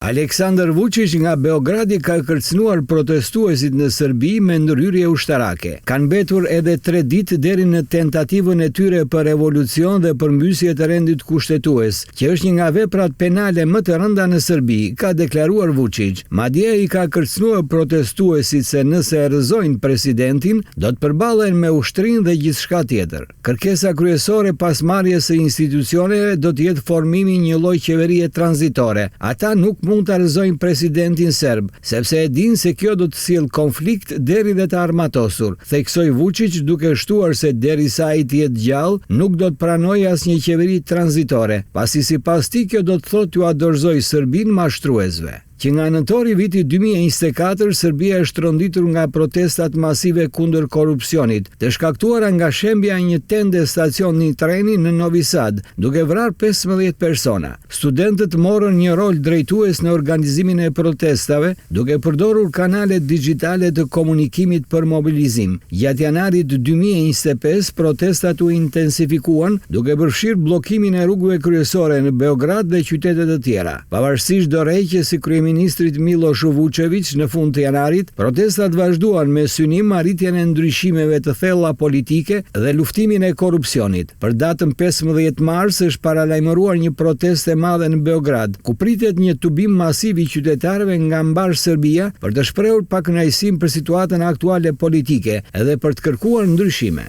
Aleksandar Vuçiq nga Beogradi ka kërcënuar protestuesit në Serbi me ndërhyrje ushtarake. Kanë mbetur edhe tre ditë deri në tentativën e tyre për revolucion dhe përmbysje të rendit kushtetues, që është një nga veprat penale më të rënda në Serbi, ka deklaruar Vuçiq. Madje ai ka kërcënuar protestuesit se nëse e rrëzojnë presidentin, do të përballen me ushtrinë dhe gjithçka tjetër. Kërkesa kryesore pas marrjes së institucioneve do të jetë formimi i një lloj qeverie tranzitore. Ata nuk mund ta rrëzojnë presidentin serb, sepse e dinë se kjo do të sjellë konflikt deri dhe të armatosur, theksoi Vuçiq duke shtuar se derisa ai të jetë gjallë, nuk do të pranojë asnjë qeveri tranzitore, pasi sipas tij kjo do të thotë t'ua dorëzojë Serbinë mashtruesve. Që nga nëntori i vitit 2024, Serbia është tronditur nga protestat masive kundër korrupsionit, të shkaktuara nga shembja e një tende stacioni treni në Novi Sad, duke vrarë 15 persona. Studentët morën një rol drejtues në organizimin e protestave, duke përdorur kanalet digjitale të komunikimit për mobilizim. Gjatë janarit 2025, protestat u intensifikuan, duke përfshirë bllokimin e rrugëve kryesore në Beograd dhe qytete të tjera. Pavarësisht dorëheqjes së kryeministrit Miloš Vuçević në fund të janarit, protestat vazhduan me synim arritjen e ndryshimeve të thella politike dhe luftimin e korrupsionit. Për datën 15 mars është paralajmëruar një protestë e madhe në Beograd, ku pritet një tubim masiv i qytetarëve nga mbarë Serbia për të shprehur pakënaqësinë për situatën aktuale politike dhe për të kërkuar ndryshime.